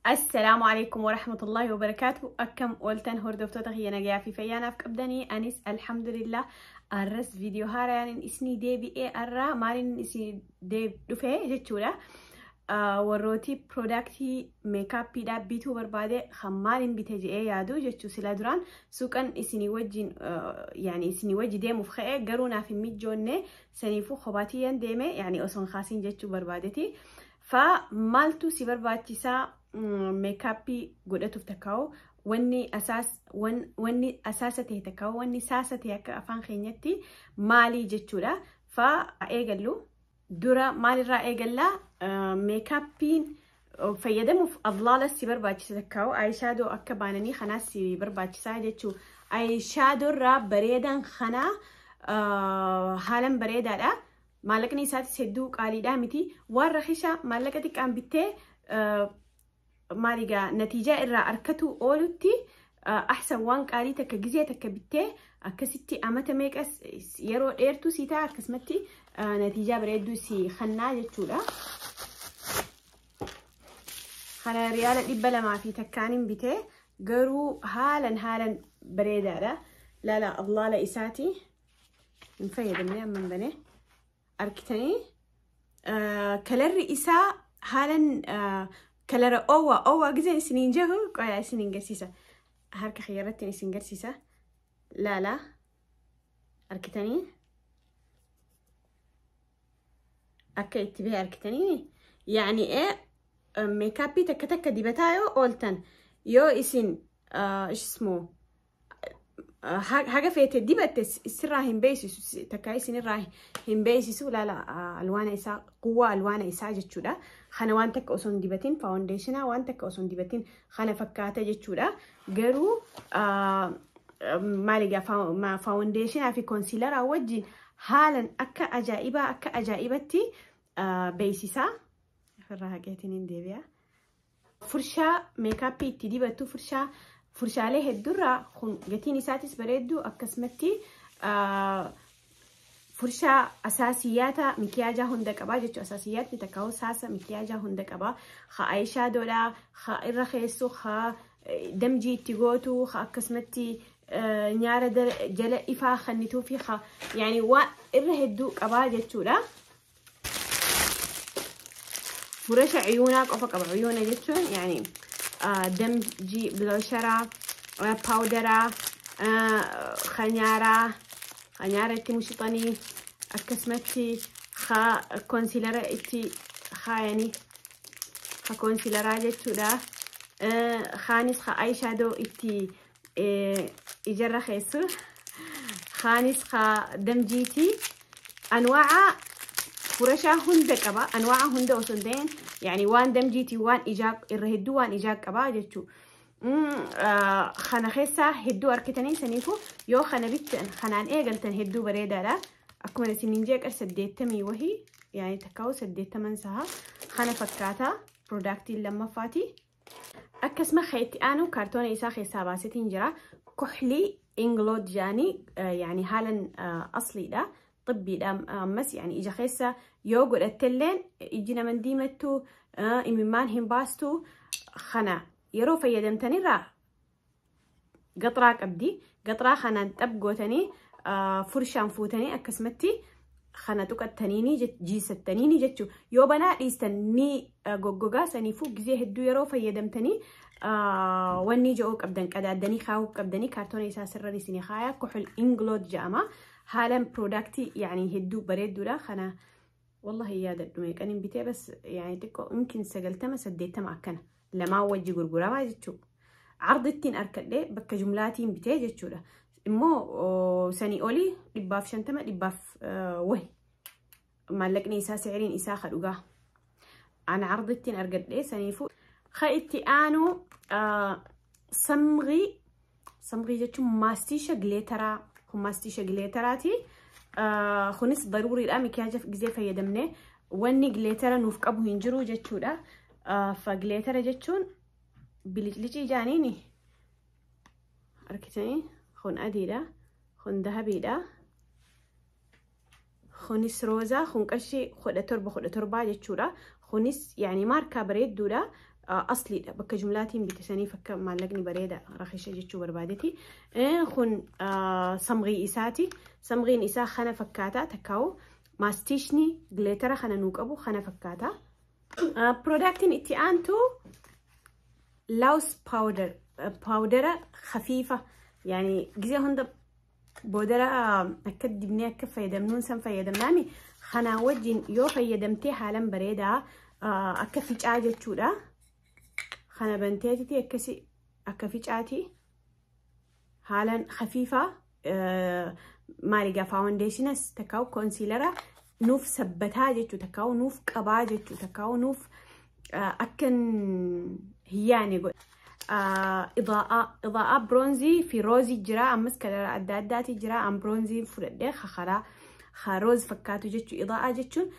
السلام عليكم ورحمة الله وبركاته. Akkam ooltan hordoftoota kiyya nagayaa fi fayyaanaaf qabdanii? Anis alhamdulillah. Arras viidiyoo haaraan isinii deebi'ee arraa maaliin isinii dhufe jechuudha. Warrooti productii makeupiidhaa bituu barbaade kan maaliin bite jedhee yaadu jechuu sila duraan suuqan isinii wajjin yaani isinii wajji deemuuf ka'e garuu naaf hin mijoonne, saniifuu kophaatiyyaan deeme, yaani osoo hin kaasiin jechuu barbaadeti. Fa maaltu si barbaachisaa makeupii godhatuuf takkaa'u wanni asaas wanni asaasa ta'e takkaa'u wanni saasa ta'e akka afaan keenyatti maalii jechuudha. Fa eegallu dura maalirraa eegallaa? Makeupiin fayyadamuuf adlaala si barbaachisa takkaa'u eyeshadow akka baananii kanaas si barbaachisaa jechuu. Eyeshadowrraa bareedan kanaa haalan bareedaadha. Maallaqni isaatis hedduu qaaliidhaa miti. Waan rakisha maallaqa xiqqaan bittee maaligaa natiijaa irraa arkatu oolutti ahsan waan qaalii takka gizee takka bittee akkasitti amata meeqas yeroo dheertuu si ta'a, akkasumatti natiijaa bareedduu si kannaa jechuudha. Kana 201n bitee garuu haalan haalan bareedaadha. Laala allaala isaati hin fayyadamne amma hin bane arkitanii colorri isaa haalan colora oowwaa oowwaa gizeen isiniin jiru qoyaa isiniin garsiisa. Harka kiyyarratti isin garsiisa. Laala, arkitanii akka itti bahe arkitanii? Yaani makeupii takka takka dibataa yoo ooltan yoo isin ismoo haga feete dibatte sirraa hin beeksisu takka isinirraa hin beeksisu. Laala alwaana isaa, quwwaa alwaana isaa jechuudha. Kana waan takka osoo hin dibatin, foundationaa waan takka osoo hin dibatin kana fakkaata jechuudha. Garuu maaligaa foundationaa fi concealeraa wajjin haalan akka ajaa'ibaa akka ajaa'ibatti beeksisaa. Ofirraa haqeetiin hin deebi'a. Furshaa makeupii itti dibattu furshaa furshaalee hedduurraa kun gatiin isaatis bareeddu, akkasumatti furshaa asaasiyyaata mikiyaajaa hunda qabaa jechuudha. Asaasiyyaatni takka saasa mikiyaajaa hunda qabaa. Haa eyeshadowdhaa, haa irra keessu, haa damjii itti gootu, haa akkasumatti nyaara jala ifaa kannituu fi haa yaani waan irra hedduu qabaa jechuudha. Furasha cuyuunaa qofa qaba. Cuyuuna jechuun yaani damjii, blusheraa, powderaa, kanyaaraa, kanyaara itti mushixanii, akkasumatti haa concealera itti kaayanii, haa concealeraa jechuudha. Kaanis haa eyeshadow itti ijarra keessu. Kaanis haa damjiiti. Anwaaca furashaa hunda qaba. Anwaaca hunda osoo hin ta'in yaani waan damjiiti, waan ijaa irra hedduu waan ijaa qaba jechuudha. Kana keessaa hedduu argitanii, saniifu yoo kana bittan kanaan eegaltan hedduu bareedaadha. Akkuma isiniin jeeqar 80 wahii yaani takkaa'u 80 saha kana fakkaata productiin lammaffaati. Akkasuma itti aanu kaartoona isaa keessaa baasetiin jira. Kuxlii Inglot jaanii yaani haalan asliidha. Xibbiidha ammas, yaani ija keessa yoo godhattelleen iji naman diimattu, imimmaan hin baastu. Kana yeroo fayyadamtanirraa gaxraa qabdi. Gaxraa kanaan xab gootanii furshaan fuutanii akkasumatti kana tuqattaniini jiisattaniini jechuudha. Yoo banaa dhiistan ni goggogaa, saniifuu gizee hedduu yeroo fayyadamtanii wanni ji'oo qabdan qadaaddanii kaa'uu qabdanii. Kaartoona isaa sirran isinii kaaya. Kuxul Inglot jedhama. Haalan productii yaani hedduu bareedduudha. Kana wallahi yaadadhu meeqan hin bitee, bas yaani xiqqoo imkin 90 80 akkana lamaan wajji gurguramaa jechuudha. Ardittiin arkadhee bakka jumlaatiin bitee jechuudha. Immoo sanii olii 150 dhibbaaf wahi maallaqni isaa siciriin isaa ka dhugaa. Ana ardittiin argadhee saniifuu. Ka itti aanu samgii, samgii jechuun maastiisha glitteraa, kun maastiisha glitteraati. Kunis daruuriidha, mikiyaaja gizee fayyadamne wanni glittera nuuf qabu hin jiru jechuudha. Fa glittera jechuun biliclicii jaaniini arkitanii kun adiidha, kun dahabiidha. Kunis roozaa, kun qarshii 17 17 jechuudha. Kunis yaani maarkaa bareedduudha. Asliidha bakka jumlaatiin bitisaniif akka maallaqni bareeda rakisha jechuu barbaadeti. Kun samgii isaati. Samgiin isaa kana fakkaata takkaa'u maastiishni glittera kana nuu qabu kana fakkaata. Productiin itti aantu loose powder, powdera khafiifa yani gizee hunda boodara akka dibnee akka fayyadamnuun san fayyadamnaami kanaa wajjin yoo fayyadamtee haalan bareedaa akka ficaa jechuudha. Kana banteetiti akkasi akka ficaati haalan khafiifaa maali gaa foundationas takkaa'u concealera nuuf sabbataa jechuu takkaa'u nuuf qabaa jechuu takkaa'u nuuf akka hin yaane godha. Idaa'aa bronzy fi roozii jira ammas colora adda addaati jira an bronzy fudhadhee karaa rose fakkaatu jechuu idaa'aa jechuun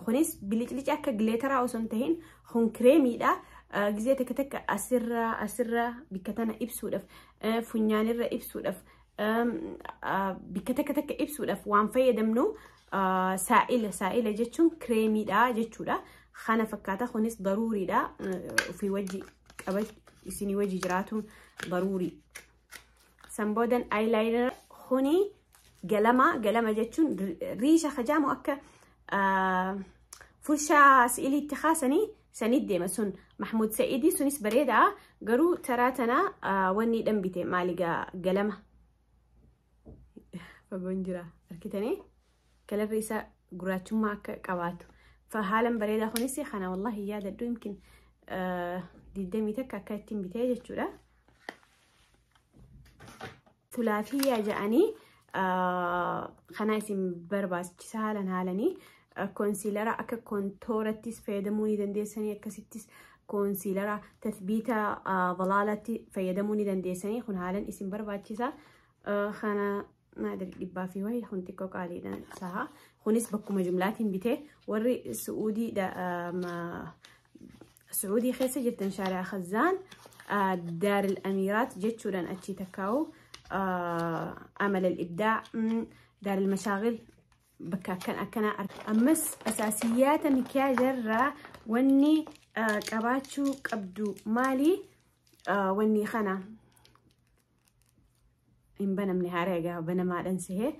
kunis biliclici akka glitteraa osoo hin tahin kun kireemiidha. Gizee takka takka asirra asirra bikka tana ibsuudhaaf funyaanirra ibsuudhaaf bikka takka takka ibsuudhaaf waan fayyadamnu saa'ila saa'ila jechuun kireemiidha jechuudha. Kana fakkaata kunis daruuriidha ofii wajji qaba isinii wajji jiraatuun daruurii. San boodan eyeliner kuni galama galama jechuun riisha kajaamu akka furshaa si'iliitti kaasanii sanit deema sun Mahmud Sa'idii sunis bareedaa garuu taraa tana wanni dhan bite maaligaa galama fagoon jira arkitanii colorri isaa gurraachummaa akka qabaatu haalan bareedaa kunis kana wallahi yaadadhu yumkin 21 akka ittiin bitee jechuudha. Tulaafiyyaa jedhanii kana isin barbaachisa haalan haalanii concealera akka contourattis fayyadamuu ni dandeessanii akkasittis concealera tathbiita balaalatti fayyadamuu ni dandeessanii kun haalan isin barbaachisa. Kana naadiri dhibbaa fi wayii kun xiqqoo qaaliidha saha. Kunis bakkuma jumlaatiin bitee warri Su'uudii Su'uudii keessa jirtan shaari'a Khazaan Daar al-Amiiraat jechuudhaan achii takkaa'u Amal al-Ibdaa Daar al-Mashaagil bakka akkan akkanaa. Ammas asaasiyyaata mikiyaajarraa wanni qabaachuu qabdu maali? Wanni kana hin banamne haara egaa banamaadhaan sihee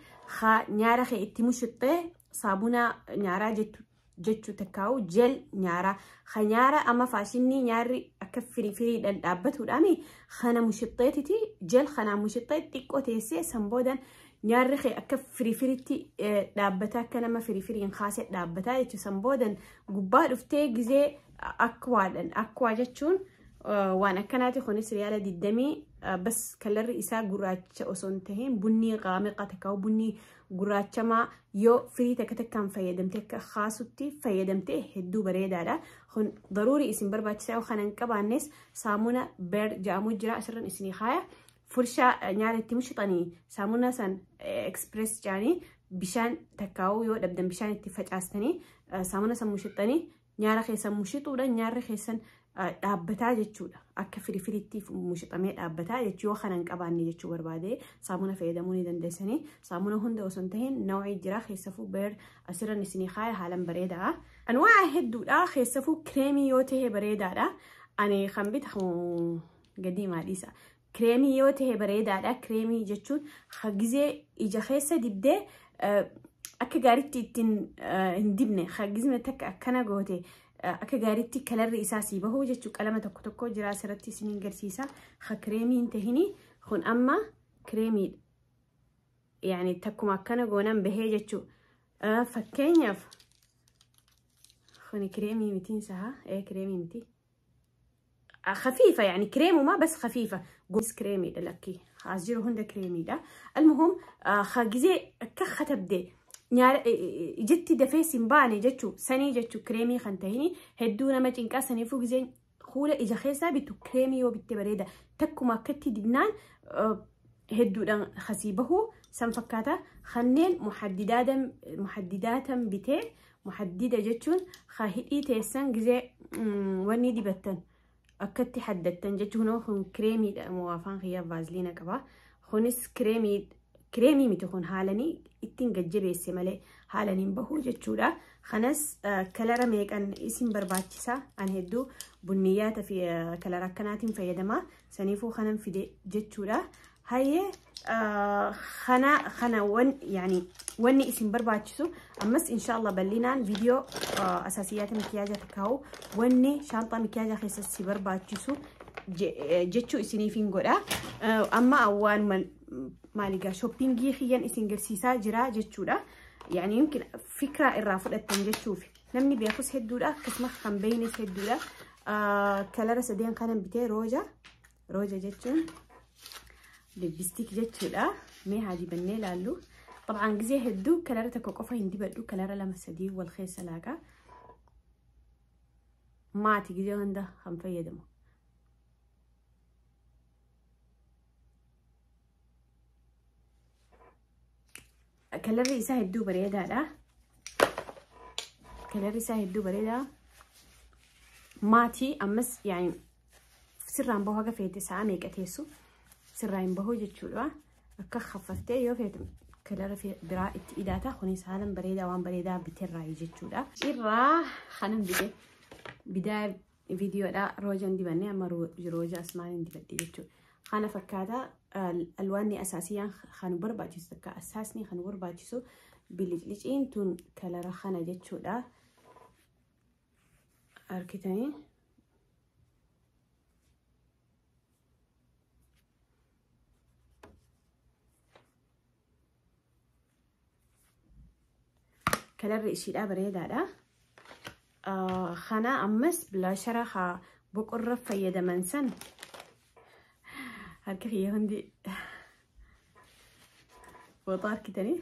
nyaara kee itti mushuxxee saabunaa nyaaraa jechuu takkaa'u gel nyaaraa ka nyaara amma faashinii nyaarri akka firii firiidhaan dhaabbatuudhaami kana mushuxxeetiti gel kanaa mushuxxee xiqqoo teessee san boodan nyaarri kee akka firii firitti dhaabbata akka nama firii firiin kaasee dhaabbataa jechuudha san boodan gubbaa dhuftee gizee akwaadhaan akwaa jechuun waan akkanaati kunis riyaala 20 bas colorri isaa gurraacha osoo hin tahin bunnii qaamiqa takkaa'u bunnii gurraachamaa yoo firii takka takkaan fayyadamte akka kaasutti fayyadamte hedduu bareedaadha. Kun daruurii isin barbaachisaa yoo kana hin qabaannes saamuna beer jedhamu jira asirran isinii kaaya. Furshaa nyaara itti mushuxanii saamuna san express jedhanii bishaan takkaa'u yoo dhabdan bishaan itti facaastanii saamuna san mushuxanii nyaara keessan mushuxuudhaan nyaarri keessan dhaabbataa jechuudha. Akka firifiritti mushuxamee dhaabbataa jechuu yoo kana hin qabaanne jechuu barbaade saamuna fayyadamuu ni dandeessanii. Saamuna hunda osoo hin tahin nawii jira keessafuu beer asirran isinii kaaya haalan bareedaa. Anwaa hedduudha keessafuu kireemii yoo tahe bareedaadha. Ani kan bitamu gadi maadhiisa. Kireemii yoo tahe bareedaadha. Kireemii jechuun gizee ija keessa dibdee akka gaariitti ittiin hin dibne gizme takka akkana goote akka gaariitti colorri isaa sii bahuu jechuu qalama tokko tokko jira asirratti isiniin garsiisa. Ha kireemii hin tahini kun amma kireemiidha. Yani takkuma akkana goonan bahee jechuu. Fakkeenyaaf kuni kireemii mitiin saha ee kireemii miti. خفيفة يعني كريم وما بس خفيفة قوس كريمي لكي خازجيرو هندا كريمي ده المهم خاجزي كخة تبدي جتي دفيس باني جتشو سني جتشو كريمي خنتهيني هدونا ما تنكا سني فوق زين خولة إجا خيسا بتو كريمي وبتبريدة تكو ما كتي دبنان هدونا خسيبه سنفكاتا خنين محدداتا محدداتا بتي محددة جتشون خاهدي تيسان جزي وني دي بتن akkatti haddattan jechuun kun kireemiidha moo afaan kiyyaa vaaziliina qaba. Kunis kireemii Kireemii miti kun, haalanii ittiin gajjabeesse malee haalaniin bahuu jechuudha. Kanas color meeqan isin barbaachisa? An hedduu bunniyyaata fi color akkanaatiin fayyadama. Saniifuu kanan fide jechuudha. Hayyee, kana wan yani wanni isin barbaachisu ammas inshallah bal'inaan viidiyoo asaasiyaata mikiyaaja takkaa'u wanni shaanxaa mikiyaaja keessatti si barbaachisu jechuu isiniif hin godha. Amma waan maaligaa shopping kiyyan isin garsiisaa jira jechuudha. Yani yumkin fikraa irraa fudhattan jechuuf, namni beekus hedduudha, akkasuma kan beeynes hedduudha. Color sadeen kanan bitee, rooja, rooja jechuun lipstick jechuudha. Mee haa dibannee ilaallu. طبعا gizee hedduu color tokko qofa hin dibadhu, color lama sadii wal keessa laaqa. Maati gizee hunda kan fayyadamu. Colorri isaa hedduu bareedaadha. Colorri isaa hedduu bareedaa. Maatii ammas yaani sirraan bahu, haga feete sa'a meeqa teessu sirraa hin bahu jechuudha. Akka khaffaftee yoo feete color biraa itti idaata. Kunis haalan bareedaa, waan bareedaa biteerraa jechuudha. Irraa kanan bite bidaa viidiyoodha, roojan dibannee amma rooja asmaan dibadhe jechuudha. Kana fakkaata alwaanni asaasiyaan kan barbaachisu, takka asaasni kan barbaachisu bilicliciin tun color kana jechuudha. Arkitanii, colorri ishiidha bareedaadha. Kana ammas blusher haa boqorra fayyadaman san, harka kiyya hundi fooxaa harkitanii.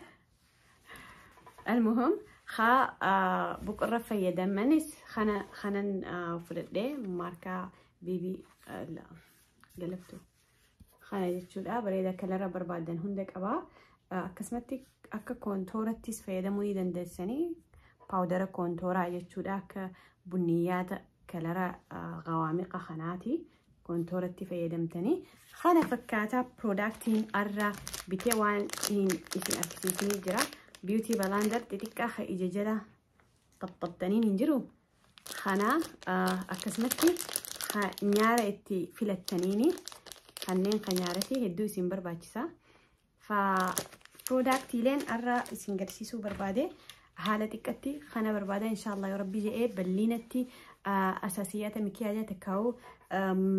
المهم haa boqorra fayyadamanis kana kanan fudhadhee, maarkaa biibii galabtu kana jechuudha. Bareeda, color barbaadan hunda qabaa. Akkasumatti akka contourattis fayyadamuu ni dandeessanii, powder contouraa jechuudha, akka bunniyyaata color gawaamiqa kanaati contouratti fayyadamtanii. Kana fakkaataa productiin arra bitee waan isin argisiisanii jira. Beauty blender xixiqqaa ija jala xaxxabtaniin hin jiru kana, akkasumatti nyaara itti filattaniini kanneen kan nyaarati hedduu isin barbaachisa. Productiileen arra isin garsiisuu barbaade haala xiqqatti kana barbaada. Inshaallah yoo rabbi jedhee bal'inatti asaasiyaata mikiyaaja takkaa'u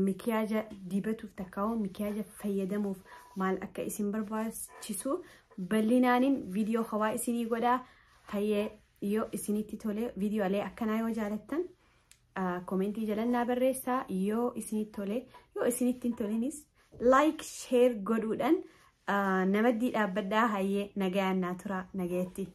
mikiyaaja dibatuuf takkaa'u mikiyaaja fayyadamuuf maal akka isin barbaachisu bal'inaanin viidiyoo hawaa isinii godhaa. Hayyee, yoo isinitti tole, viidiyoolee akkanaa yoo jaalattan commentii jalannaa barreessaa. Yoo isinitti tole, yoo isinitti hin tolinis like, share godhuudhaan namaddii dhaabbadhaa. Hayyee, nagayaan naa tura, nagayetti.